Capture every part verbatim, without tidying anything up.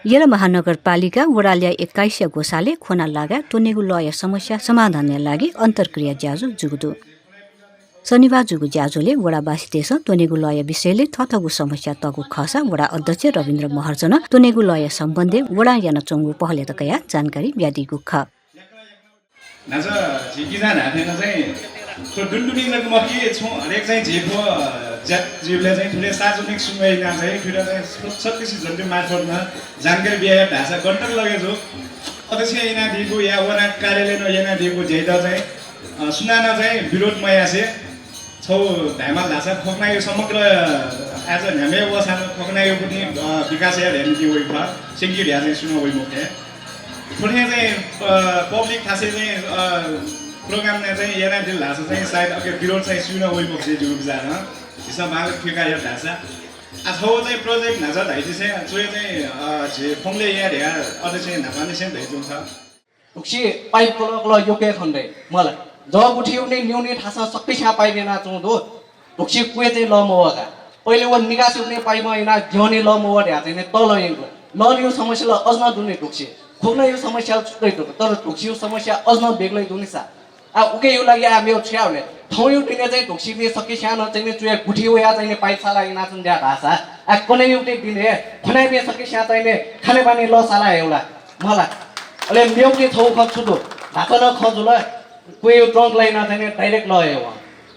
यल महानगरपालिका वडा ल्याः एक्काइसया ग्वसालय् खोना लागाय् त्वनेगु लःया समस्या समाधानया लागि अन्तर्क्रिया ज्याझ्वः जूगु दु। शनिबार जूगु ज्याझ्वलय् वडावासीतय्सं त्वनेगु लःया विषयलय् थःथःगु समस्या तःगु खःसा वडा अध्यक्ष रविन्द्र महर्जनं त्वनेगु लःया सम्बन्धय् वडां यानाच्वंगु पहलयात कयाः जानकारी बियादीगु खः। न्हाचः झी किजां धाःथें नं चाहिँ थ्व दुनुगलंनिसें जक मखु कि छुं हरेक चाहिँ झी थ्व जात जुइबलय् चाहिँ थुलि सार्वजनिक सुनवाई यानाः चाहिँ थुइत चाहिँ सत्तरी जन्त मार्फत नं जानकारी बियाः धाःसा गन्त लगे जू। अध्यक्षं यानादीगु या वडा कार्यालयं यानादीगु ज्याइत चाहिँ, अ, सुनानं चाहिँ विरोध मयासें छगू धायेमाल धाःसा खोकनायु समग्र आः न्ह्याम्ह वःसां खोकनायु पनि, अ, विकास याये धयाः निंतिं वइगु खः। स्यंकी धयाः चाहिँ सुं वइ मखु। थ्व थें चाहिँ, अ, public थासय् चाहिँ, अ, program नं चाहिँ यानादिल धाःसा चाहिँ सायद अके विरोध चाहिँ सुं वइ मखु जूगु बिचाः नं। झीसं बांलाक थुइका यात धाःसा। आ, छगू चाहिँ project न्हाचः धयादिसँ, च्वय् चाहिँ, अ, झी फोंगलय् याये धयाः अध्यक्षं न्हापांनिसें धयाच्वंगु खः। ढुक्सी pipe कलः कलः यक्व खने दइ, मला। जः गुथियुनिं न्ह्यःने थासं सकसियां pipe यानाच्वंगु दु। ढुक्सी क्वय् चाहिँ लः मवः का। पहिले व निकास युनिं pipe यानाः द्यःने लः मवः धयाः चाहिँ तःलः यंकल। लःयागु समस्या ला अझ नं दु नि ढुक्सी। खोकनायु समस्या ला छुट्टै दु, तर ढुक्सीयु समस्या अझ नं बेग्लै दु नि सा। आ, उकियु लागि आ मेव छु याये ले? थौंयु दिनय् चाहिँ ढुक्सीपिं सकसियां नं चाहिँ च्वय् गुथि वयाः चाहिँ pipe साला यानाच्वना धाःसा, आ, कन्हय्‌यु दिनय् खोनापिं सकसियां चाहिँ खानेपानी लः साला हयेवला, मला। अले मेव छगू खँ छु दु, न्हापा नं खँ जुल, क्वय्‌यु trunk line-ं चाहिँ direct लः हयेवं।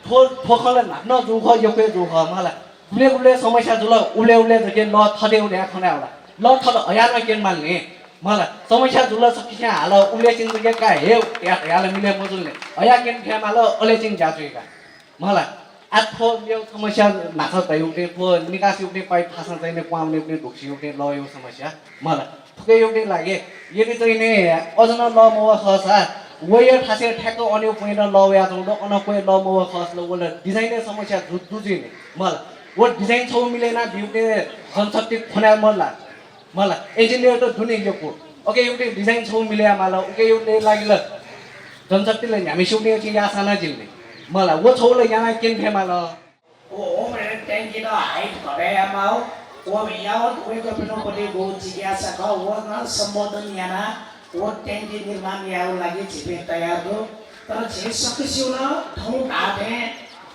थ्व, थ्व खँ ला न्हापा नं जूगु खः, यक्व हे जूगु खः, मला। गुबलें गुबलें समस्या जुल, उबलें उबलें जक लः थथे वने खने वल। लः थथे हयाः नं क्यनेमाल नि। मला, समस्या जुल सकसियां हाल, उबलें चिं जक का हे या, हाल मिले मजुल नि। हयाः क्यने फयेमाल, अले चिं ज्या जुइ का। मला, आ थ्व मेव समस्या न्हाचः धयागु थें, थ्व निकास युनिं pipe थासं चाहिँ क्वहां वनेगु थें ढुक्सी युनिं लःयु समस्या। मला, थुकियुनिं लागि यदि चाहिँ नि अझ नं लः मवः खःसा, वया थासय् ठ्याक्क अन point-य् लः वयाच्वंगु दु, अन क्वय् लः मवः खःसा ला व ला design-य् समस्या जु, जु जुइ नि। मला, व design छगू मिले यानाः ब्यूगु थें जनशक्ति खोनाय् मदु ला। मला, engineer त दु नि यक्व। उकियुनिं design छगू मिले यायेमाल, उकियुनिं लागि ला जनशक्ति ला न्ह्याम्हसिगु निंतिं याःसां नं जिल नि। मला, व छगू ला यानाः क्यने फयेमाल। व overhead tank-त height घटायेमाः, व यावत वय्‌कःपिनिगु पति गु जिज्ञासा खः, व नं सम्बोधन यानाः व tank निर्माण यायेगु लागि झीपिं तयार दु। तर झी सकसिनं थौं धाःथें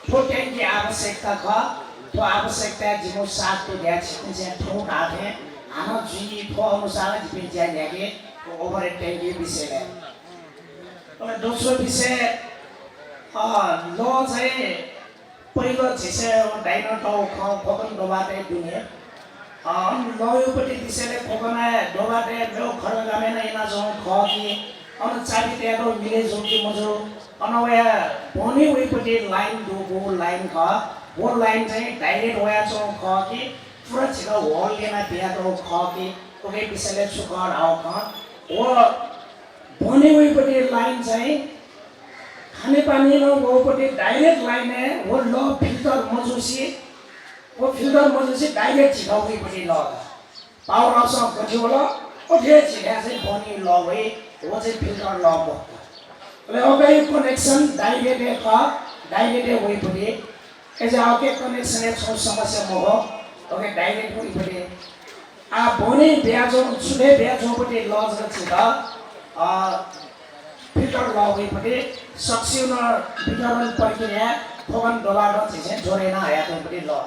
थ्व tank आवश्यकता खः, थ्व आवश्यकताय् जिमिगु साथ दु धयाः झीपिन्सं थौं धाःथें हानं जुइ, थ्व अनुसार जिपिं ज्या न्ह्याके, थ्व overhead tank विषयलय्। अले दोस्रो विषय, अ, लः चाहिँ पहिलो झीसं दाइनं तःगु खँ खोकन दोभातय् दुने। अ, अन लःयु पति विषयलय् खोकनय् दोभातय् मेव खड्ग गामय् नं यानाच्वंगु खः कि, अन चाबी तयातःगु मिले जू कि मजू, अन वया बहनी वइपति line दुगु line खः। व line चाहिँ direct वयाच्वंगु खः कि, पुरा झीत hole यानाः बियातःगु खः कि, उकिया विषयलय् छु खः धाःगु खँ। व बहनी वइपति line चाहिँ खानेपानी नं वःपति direct line-य् व लः filter मजूसे, व filter मजूसे direct झीत वइपति लः का। Power house-ं गथे वल, अथे हे झीथाय् चाहिँ बहनी लः वइ, व चाहिँ filter लः मखु का। अले अकिया connection direct हे खः, direct हे वइपति। अय्‌जुयाः अकिया connection-य् छुं समस्या मखु, अकिया direct वइपति। आः बहनी बियाच्वं, छुं हे बियाच्वंपति लः जक झीत, अ, filter लः वइपति, सकसिनं वितरण प्रक्रियाय् खोकन दोभात झीसं जोडे याना हयातःपति लः।